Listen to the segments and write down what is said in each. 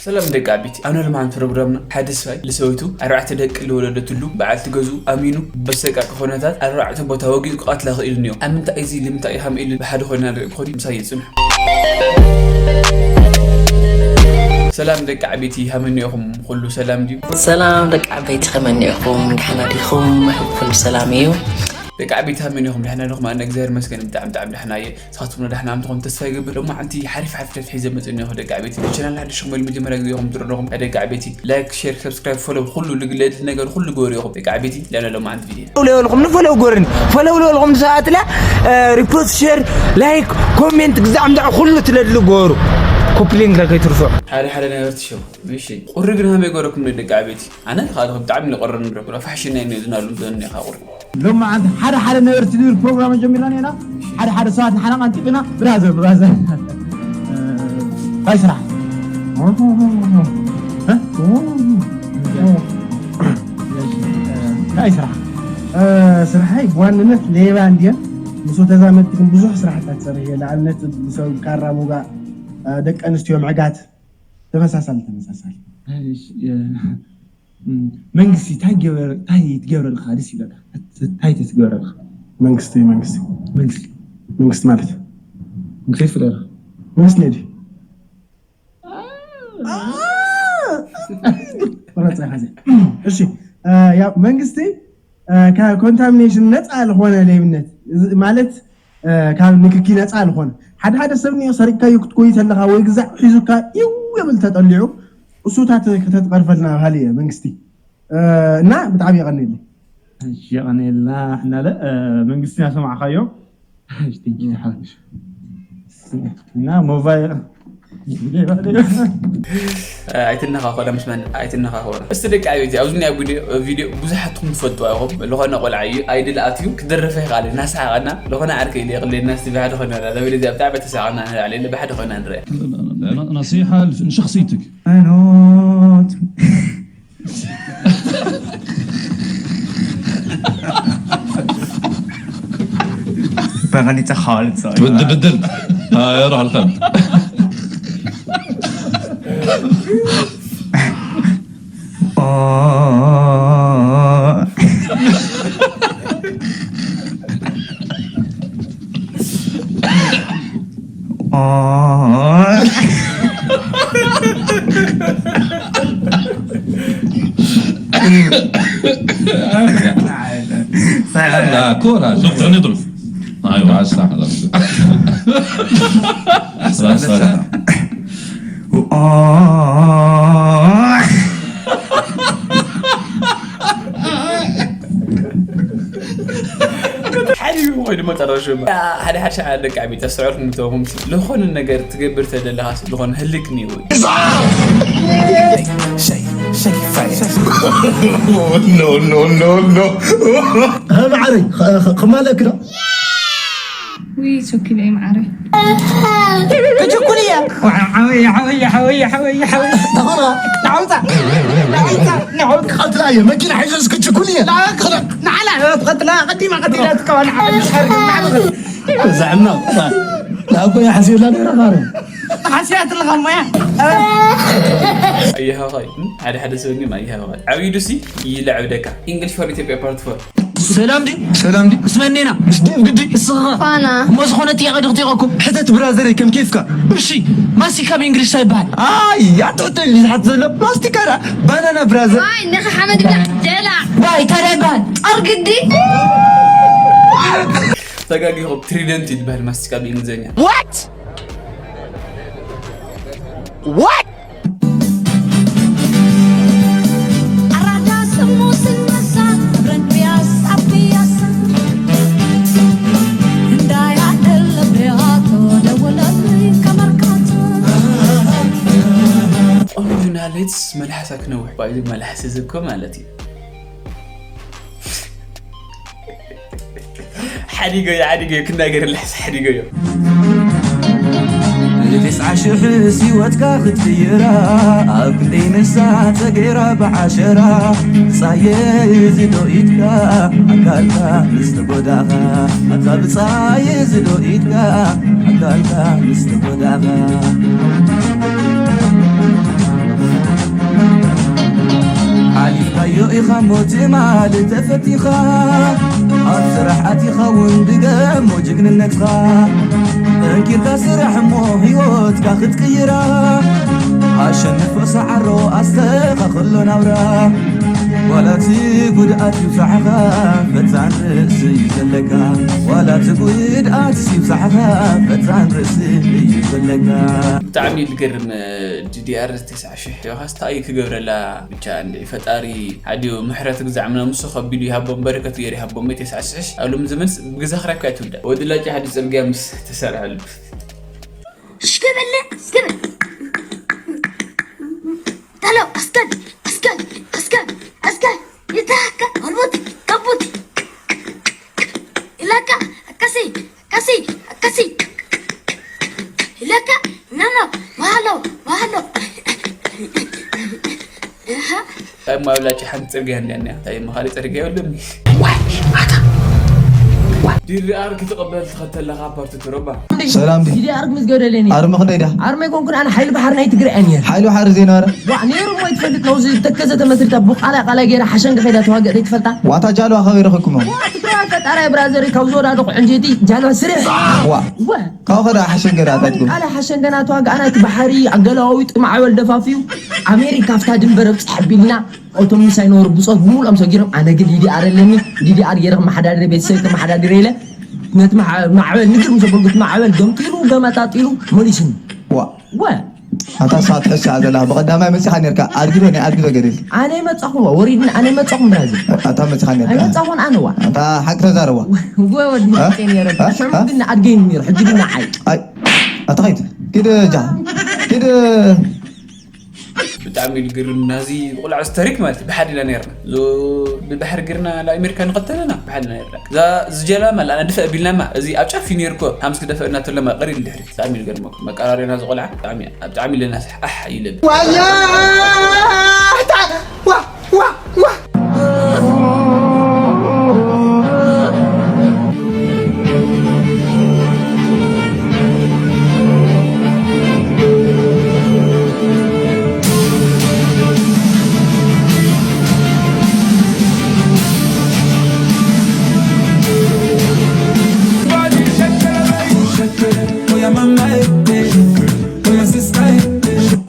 ሰላም ደቂ ዓበይቲ፣ ኣብ ሎማዓንቲ ፕሮግራምና ሓደ ሰብኣይ ልሰበይቱ ኣርባዕተ ደቂ ልወለደትሉ በዓልቲ ገዝኡ ኣሚኑ ብሰቃቂ ኩነታት ኣርባዕተ ቦታ ወጊኡ ክቐትላ ክኢሉ እኒኦ። ኣብ ምንታይ እዚ ልምንታይ ኢኻም ኢሉ ብሓደ ኮይና ንርኢ ክኾን እዩ። ምሳይ ይጽንሑ። ሰላም ደቂ ዓበይቲ፣ ሃመ እኒኦኹም? ኩሉ ሰላም ድዩ? ሰላም ደቂ ዓበይቲ፣ ከመይ እኒኦኹም? ደሓና ዲኹም? ኩሉ ሰላም እዩ። ደቂ ዓበይቲ ሃመ እኒኦኹም? ደሕና ዲኹም? ኣነ እግዚኣብሔር ይመስገን ብጣዕሚ ብጣዕሚ ደሕና እየ። ንስኻትኩም ዶ ደሕና ምትኾኑ ተስፋ ይገብር። ሎማዓንቲ ሓሪፍ ሓሪፍ ደርፊ ሒዘ መፅእ እኒኦ ደቂ ዓበይቲ። ንቻናል ሓድሽ ኹም ኢሉ መጀመርያ ግዜ ኹም ትረድኹም ደቂ ዓበይቲ ላይክ፣ ሼር፣ ሰብስክራይብ፣ ፎሎው ኩሉ ልግለድ ነገር ኩሉ ግበሩ ኢኹም ደቂ ዓበይቲ። ለለ ሎማዓንቲ ቪድዮ። ولكم نفلو قرن، فلو لكم ساعات لا ريبوست شير لايك كومنت ግዛዕ ምዛዕ ኩሉ ትለድሉ ገሩ ኮፕሊንግ ለከይትርሶ ሓደ ሓደ ነበርቲ ሸው እሺ ቁሪ ግን ሃመይ ገረኩም ደቂ ዓበይቲ ኣነ ካልኹ ብጣዕሚ ንቆረን ንረኩ ፋሽን ናይ ነዝናሉ ዘኒ ካ ቁሪ ሎማዓንቲ ሓደ ሓደ ነበርቲ ዝብል ፕሮግራም ጀሚርና ኔና ሓደ ሓደ ሰባት ንሓና ቀንጢጥና ብራዘር ብራዘር እንታይ ስራሕ እንታይ ስራሕ ስርሓይ ብዋንነት ሌባ እንድየ ምስ ተዛመድቲ ግን ብዙሕ ስራሕታት ትሰርሕ እየ ንኣብነት ብሰብ ካራ ሙጋእ ደቂ ኣንስትዮ ምዕጋት ተመሳሳሊ ተመሳሳሊ መንግስቲ እንታይ ገበረ እንታይ ትገብረልካ ደስ ይብለካ እንታይ ትገብረልካ መንግስቲ መንግስቲ መንግስቲ መንግስቲ ማለት እንታይ ትፍለካ መንግስቲ ነዲ ረፃ ሓዘ እሺ ያው መንግስቲ ካብ ኮንታሚኔሽን ነፃ ዝኾነ ሌብነት ማለት ካብ ንክኪ ነፃ ዝኾነ ሓደ ሓደ ሰብ ኒኦ ሰሪቅካዮ ክትኮይ ተለካ ወይ ግዛዕ ሒዙካ ይው የብል ተጠሊዑ እሱታት ከተትቀርፈልና ባህሊ እየ መንግስቲ እና ብጣዕሚ የቀንየለይ የቀንየልና እናለ መንግስቲ እናሰማዕካዮ እና ሞባይል ኣይትነኻኸሎ ምስ መን ኣይትነኻኸሎ እስቲ ደቂ ኣቤት ኣብዚ ናይ ቪድዮ ቪድዮ ብዙሓትኩም ትፈልጡ ኢኹም ዝኾነ ቆልዓ እዩ ኣይድል ኣትዩ ክደርፈ ይኽእል እናሰሓቐና ዝኾነ ዓርከ ኢለ ይኽለና እስቲ ብሓደ ኮይና ንርኣ ዘብል እዚኣ ብጣዕሚ ተሳቐና ንርኣ ሌለ ብሓደ ኮይና ንርኣ نصيحة لشخصيتك أنوت በቀሊፀ ሓዋልፀ ትብድል ብድል ها يا روح الخد لا كورة شفت نضرب ايوه صح صح صح ሓደ ሓደ ሸዓ ደቂ ዓበይቲ ኣስተውዕልኩም እንተኹም ዝኾነ ነገር ትገብር ተደለኻስ ዝኾነ ህልክ ኒው ማዕረይ ከማለክ ዶ ውይ ሶኪለይ ማዕረይ ክጅኩል እያ ሓወይ ሓወይ ሓወይ ሓወይ ሓወይ ተኾና ንዓውፃ ንዓውፃ ንዓውፃ ቀትላ እየ መኪና ሒዘ እስክጅኩል እየ ንዓላ ትቐትላ ቀዲማ ቀቲላ ትከዋ ንዓላ ዘዕና ናጎ ይሓስየላ ነይረ ማርያም ሓስያትልኻ ሞያ ኣይሃኻይ ሓደ ሓደ ሰብ ግን ኣይሃኻይ ዓብዩ ዱሲ ይልዕብደካ English for Ethiopia part four ሰላም ዲ ሰላም ዲ ምስ መኔና ምስ ዴቭ ግዲ እስኻ ፋና እሞ ዝኾነ ጥያቄ ድኽቲቐኩም ሕተት ብራዘረይ ከም ኬፍካ እሺ ማስቲካ ብእንግሊሽ እንታይ ይበሃል ኣይ ኣትሕተኒ ዝሓት ዘሎ ማስቲካ ዳ ባናና ብራዘር ኣይ ነኸ ሓመድ ብላ ደላ ዋይ ታዲያ ይበሃል ጸርግዲ ተጋጊኹም ትሪደንት ይበሃል ማስቲካ ብእንግሊዝኛ What? What? ቆንጆ ናሌትስ መልሓሳ ክነውሕ ባይዚ መልሓስ ዝኮ ማለት እዩ ሓዲገዮ ሓዲገዮ ክናገር ልሕስ ሓዲገዮ ብትስዓ ሽሕስ ህይወትካ ክትቅይራ ኣብ ክንደይ ንሳ ተገይራ ብዓሸራ ንሳየ እዚ ዶ ኢድካ ኣካልካ ምስ ተጎዳኻ ኣታ ብጻየ እዚ ዶ ኢድካ ኣካልካ ምስ ተጎዳኻ ኢኻ ሞ ትማል ተፈቲኻ ኣብ ስራሕ ኣቲኻ እውን ድገሞ ጅግንነትኻ። ጠንኪርካ ስራሕ እሞ ህይወትካ ክትቅይራ። ኣሸንፎ ሰዓሮ ኣስተኻኽሎ ናብራ። ዋላ እቲ ጉድኣት ይብዛሕኻ ፈጻን ርእሲ እዩ ዘለካ። ዋላ እቲ ጉድኣት ይብዛሕኻ ፈጻን ርእሲ እዩ ዘለካ። ብጣዕሚ እዩ ዝገርም። ዲዲኣር ተስዓ ሽሕ ዮሃስ እንታይ ክገብረላ ብቻ እንዲ ፈጣሪ ሓዲኡ ምሕረት ግዛዕ ምና ምሱ ከቢዱ ይሃቦም በረከት ገይሩ ይሃቦም። ተስዓ ሽሕ ኣብ ሎም ዘመንስ ብግዛ ክራካ ይትውዳ ወዲ ላጭ ሓዲ ጽርግያ ምስ ተሰርዐሉ። ሽገበለ ሽገበለ ተሎ ኣስከል ኣስከል ኣስከል ኣስከል ይታካ ኣልቦት ከቡት ኢላካ ኣከሲ ኣከሲ ኣከሲ ኢላካ ናኖ ማሃሎ ማሃሎ ኣብ ማብላጭ ሓንቲ ጽርግያ እንዲያ እንዲያ እንታይ ምኻሊ ጽርግያ የብልም። ዲሪኣር ክትቕበል ትኸተለኻ ፓርቲ ትረባ ሰላም ዲ ዲዲ ኣርግ ምስ ገደለኒ ኣርሚ ክንደይ ዳ ኣርመ ኮንኩን ኣነ ሓይሊ ባሕሪ ናይ ትግራይ እየ ነይረ ሓይሊ ባሕሪ ዘይነበረ ዋዕ ነይሩ እሞ ይትፈልጥ ነው እዚ ተከዘ ተመስሪታ ብቃላ ቃላ ገይራ ሓሸንገ ከይዳ ተዋገእ ዘይትፈልጣ ዋታ ጃልዋ ካበይ ረኸኩሞ ትግራይ ፈጣራይ ብራዘሪ ካብ ዝወዳደቑ ዕንጀይቲ ጃልዋ ስርሕ ዋ ወ ካብኡ ከዳ ሓሸንገ ዳ ኣታትኩም ቃላ ሓሸንገና ተዋጋእና እቲ ባሕሪ ኣገላዊጡ ማዕበል ደፋፍዩ ኣሜሪካ ኣብታ ድንበር ኣብፅሕ ኣቢልና ኣውቶቡስ ኣይነበሩ ብፆት ብምሉኦም ሰጊሮም ኣነ ግን ዲዲኣር ኣለኒ ዲዲኣር ገይረ ከመሓዳድረ ቤተሰብ ከመሓዳድረ ኢለ ነቲ ማዕበል ንግር ምስ ኣበልኩ እቲ ማዕበል ገምጢሉ ገመጣጢሉ መሊሱኒ ዋ ወ ኣታ ሳት ሕሳ ዘላ ብቐዳማይ መጺኻ ነርካ ኣድግዶ ናይ ኣድግዶ ገደል ኣነ መጻኹም ወሪድን ኣነ መጻኹም ብራዚ ኣታ መጺኻ ነርካ ኣነ መጻኹን ኣነ ዋ ኣታ ሓቂ ተዛረዋ ወ ወዲ መጽ ነረ ሽዑ ግን ኣድገኝ ነር ሕጂ ግን ንዓይ ኣታ ኸይድ ኪድ ጃ ኪድ ብጣዕሚ እዩ ዝግርም ናዚ ቆልዓ ዝተሪክ ማለት እዩ ብሓደ ኢና ነርና ብባሕሪ ግርና ንኣሜሪካ ንኸተለና ብሓደ ኢና ነርና እዛ ዝጀላ ማለ ኣና ድፈ ኣቢልናማ እዚ ኣብ ጫፍ እዩ ነርኮ ሃምስ ክደፈ እናተለማ ቀሪል ድሕሪ ብጣዕሚ እዩ ዝገርመኩም መቀራሪና ዝቆልዓ ብጣዕሚ ብጣዕሚ ለና ኣሕ ይለብ ዋያ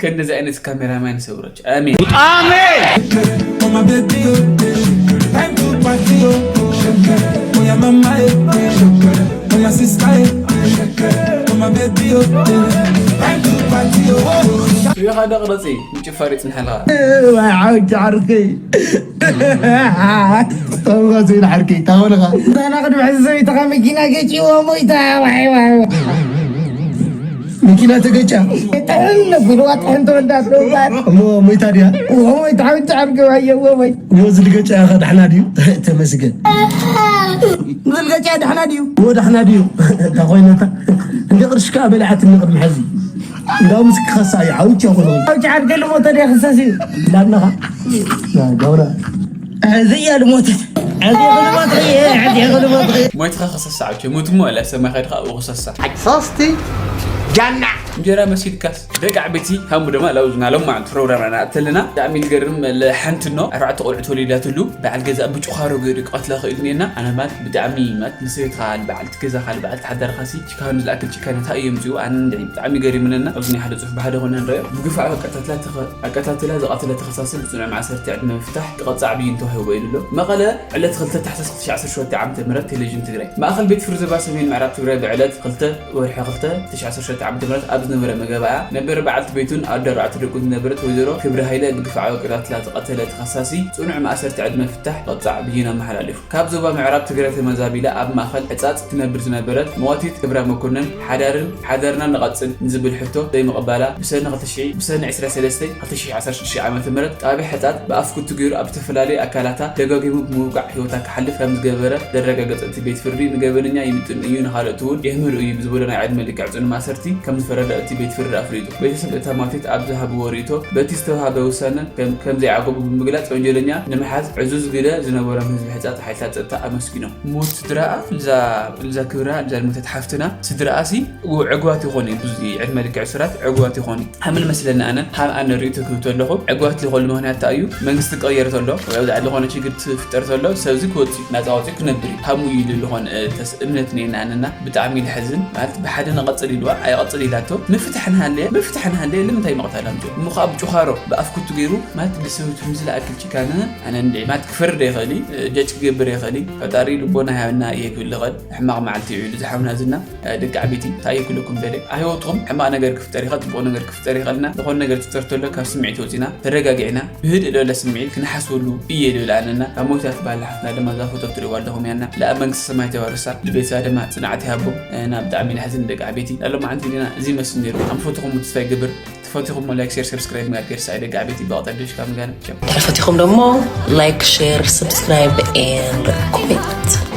ከእንደዚህ አይነት ካሜራማን ሰውረች አሜን አሜን ይኻ ደቕረፂ ምጭፋር ይፅንሐልኻ ዓውቲ ዓርከይ ታውኻ ዘይን ዓርከይ ታወልኻ ናና ቅድሚ ሕዚ ሰበይትኻ መኪና ገጭዎ ሞይታ መኪና ተገጫ ጥሕን ነቢልዋ ጥሕን ተወልዳ እሞ ሞይታ ድያ ሞይታ ዓውቲ ዓርከይ ዋየዎ ሞይ ዝልገጫ ኢኻ ዳሕና ድዩ ተመስገን ዝልገጫ ዳሕና ድዩ ዳሕና ድዩ እንታ ኮይነታ እንደ ቅርሽካ በላዓት ንቕድሚ ሕዚ እንዳው ምስ ክኸሳ እዩ ዓውቻ ኮነ ዓውቻ ዓርገ ልሞተ ደ ክሰስ እዩ ላብነኻ ጋውራ ሕዚ እያ ልሞተ ሕዚ ክልሞት ሕዚ ክልሞት ሞይትኻ ክሰሳ ዓውቻ ሞት ሞ ላ ሰማይ ኸድካ ኣብኡ ክሰሳ ሓሳስቲ ጃና እንጀራ መሲልካስ ደቂ ዓበይቲ ሃሙ ድማ ላውዝና ሎም ማለት ፕሮግራም ኣተለና ብጣዕሚ ዝገርም ሓንቲ ኖ ኣርባዕተ ቆልዑ ተወሊዳትሉ በዓል ገዛ ብጭዃሮ ገይሩ ክቐትላ ክእል ኔና ኣነ ማለት ብጣዕሚ ማለት ንሰበይትኻ በዓልቲ ገዛኻ በዓልቲ ሓዳርኻሲ ጭካኑ ዝኣክል ጭካነ እንታይ እዩ የምፅኡ ኣነ እንድዒ ብጣዕሚ ገሪምነና ኣብዚ ናይ ሓደ ፅሑፍ ብሓደ ኮነ ንረዮ ብግፋዕ ኣቀታትላ ኣቀታትላ ዝቐተለ ተኸሳሲ ብፅኑዕ ማእሰርቲ ዕድመ ምፍታሕ ክቐፃዕ ብይን ተዋሂብዎ ኢሉ ኣሎ መቐለ ዕለት ክልተ ታሕሳስ ክልተ ሺሕ ዓሰርተ ሸውዓተ ዓመተ ምህረት ቴሌቪዥን ትግራይ ማእኸል ቤት ፍርዲ ዞባ ሰሜን ምዕራብ ትግራይ ብዕለት ክልተ ወርሒ ክልተ ክልተ ሺሕ ዓሰርተ ሸውዓተ ዓመተ ምህረት ኣብ ዝነበረ መገባእያ ነበር በዓልቲ ቤቱን ኣዶ ኣርባዕተ ደቁን ዝነበረት ወይዘሮ ክብሪ ሃይለ ብግፍዓዊ ኣቀታትላ ዝቐተለ ተኸሳሲ ፅኑዕ ማእሰርቲ ዕድመ ፍታሕ ክቕፃዕ ብይን ኣመሓላሊፉ። ካብ ዞባ ምዕራብ ትግራይ ተመዛቢላ ኣብ ማእኸል ሕፃፅ ትነብር ዝነበረት መዋቲት ክብራ መኮነን ሓዳርን ሓዳርና ንቐፅል ንዝብል ሕቶ ዘይምቕባላ ብሰነ ክልተ ሺሕ ብሰነ ዕስራ ሰለስተ ክልተ ሺሕ ዓሰርተ ሽዱሽተ ዓመተ ምህረት ጣብያ ሕፃፅ ብኣፍኩቱ ገይሩ ኣብ ዝተፈላለዩ ኣካላታ ደጋጊሙ ብምውቃዕ ቦታ ክሓልፍ ከም ዝገበረ ዘረጋገጸ እቲ ቤት ፍርዲ፣ ንገበነኛ ይምጥን እዩ፣ ንኻልኦት እውን የምህር እዩ ብዝበሎ ናይ ዕድመ ልክዕ ጽኑ ማእሰርቲ ከም ዝፈረደ እቲ ቤት ፍርዲ ኣፍሊጡ። ቤተሰብ እታ ሟርቲት ኣብ ዝሃብዎ ርእይቶ፣ በቲ ዝተዋህበ ውሳነ ከም ዘይዓገቡ ብምግላጽ፣ ወንጀለኛ ንምሓዝ ዕዙዝ ግደ ዝነበሮም ህዝቢ ሕጻጽ ሓይልታት ጸጥታ ኣመስጊኖም። ሞት ስድራኣ፣ ልዛ ክብራ፣ ልዛ ዝሞተት ሓፍትና፣ ስድራኣሲ ዕጉባት ይኾኑ እዩ። ብዙ ዕድመ ልክዕ ስራት ዕጉባት ይኾኑ። ሃምል መስለኒ ኣነ፣ ሃም ኣነ ርእይቶ ክህብ ተለኹ፣ ዕጉባት ዝኾሉ ምኽንያት እንታይ እዩ? መንግስቲ ክቕየር ተሎ፣ ወይ ኣብ ዝኾነ ችግር ትፍጠር ተሎ፣ ሰብዚ ክወፅእ፣ ናፃ ወፅኡ ክነብር እዩ። ሃሙ እዩ ዝብል ዝኾነ፣ እ፣ ተስ-፣ እምነት ነይና ኣነና። ብጣዕሚ እዩ ዝሕዝን። ማለት ብሓደ ንቐፅል ኢልዋ፣ ኣይቐፅል ኢላቶ። ምፍታሕ ንሃለየ፣ ምፍታሕ ንሃለየ፣ ንምንታይ መቕታል ኣምፅኡ? እሞ ከዓ ብጭኻሮ፣ ብኣፍኩቱ ገይሩ፣ ማለት ንሰብቱ ምዝለ ኣክል ጭካነ፣ ኣነ እንድዒ፣ ማለት ክፈርድ ይኽእል እዩ፣ እ፣ ጀጭ ክገብር ይኽእል እዩ። ፈጣሪ ልቦና ይሃበና እየ ክብል ይኽእል። ሕማቕ መዓልቲ ይውዕሉ ዝሓውና ዝና። ደቂ ዓበይቲ እንታይ ይክልኩም ደለ? ኣብ ህይወትኩም ሕማቕ ነገር ክፍጠር ይኽእል፣ ጽቡቕ ነገር ክፍጠር ይኽእልና። ዝኾነ ነገር ክፍጠር ተሎ ካብ ስምዒት ወጺና ተረጋጊዕና ብህድእ ዝበለ ስምዒት ክንሓስበሉ እየ ዝብል ኣነና። ካብ ሞት እያ ትበሃል ሓፍትና ድማ እዛ ፎቶ ትርእይዋ ኣለኹም እያና። ለኣ መንግስቲ ሰማይ ተዋርሳ፣ ንቤተሰባ ድማ ጽንዓት ይሃቦም። እና ብጣዕሚ ነሕዝን ደቂ ዓበይቲ። ላሎም ዓንቲ ዲና እዚ ይመስል ነይሩ። ከም ፈትኹም ተስፋ ይገብር። ተፈቲኹም ላይክ፣ ሼር፣ ሰብስክራይብ ምግባር ገርሳ ደቂ ዓበይቲ። ብቐጠር ድሽ ካብ ምጋነ። ተፈቲኹም ደግሞ ላይክ፣ ሼር፣ ሰብስክራይብ and ኮሜንት።